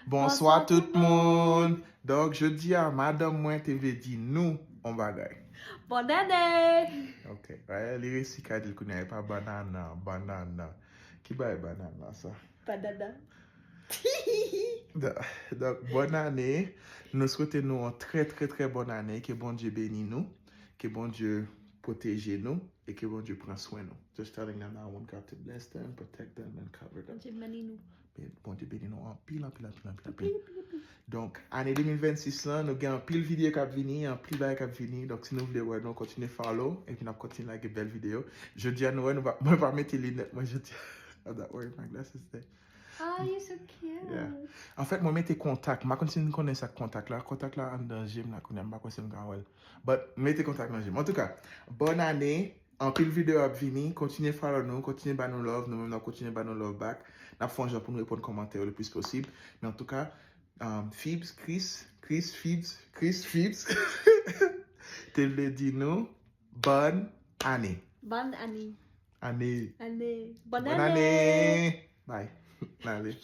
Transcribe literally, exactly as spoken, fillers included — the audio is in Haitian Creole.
Bonswa tout moun! Donk, jodi a, madanm mwen te vle di nou yon bagay. Bòn ane! Ok, li resi ka di l kounye a, e pa banana, banana. Ki bagay banana sa? Banana. Donk, bòn ane. Nou swete nou yon trè, trè, trè bòn ane. Ke Bondye beni nou. Ke Bondye pwoteje nou. E ke Bondye pran swen nou. Just telling them that I want God to bless them, protect them, and cover them. Bondye beni nou. Bondye beni nou anpil, anpil, anpil, anpil, anpil. Donk, ane de mil vennsis lan, nou gen anpil videyo k ap vini, anpil bagay k ap vini. Donk, si nou vle wè nou, kontinye follow, epi n ap kontinye lage bèl videyo. Jodi a, nou wè, nou pa, mwen pa mete linèt mwen jodi a. I'm not wearing my glasses today. Oh, you're so cute. Yeah. Anfèt, mwen mete kontak. M pa konn si nou konnen sa k kontak la. Kontak la anndan je m la kounye a, m pa konn si nou ka wè l. But, mete kontak nan je m. Antouka, bòn ane. Anpil videyo ap vini. Kontinye follow nou. Kontinye ba nou love. Nou menm n ap kontinye ba nou love back. N ap fè yon jan pou nou reponn kòmantè yo le plis posib. Men antouka, um, Fibs, Chris, Chris, Fibs, Chris, Fibs. Te vle di nou, bòn ane. Bòn ane. Ane. Ane. Bòn Bòn ane. ane. Bye. N ale.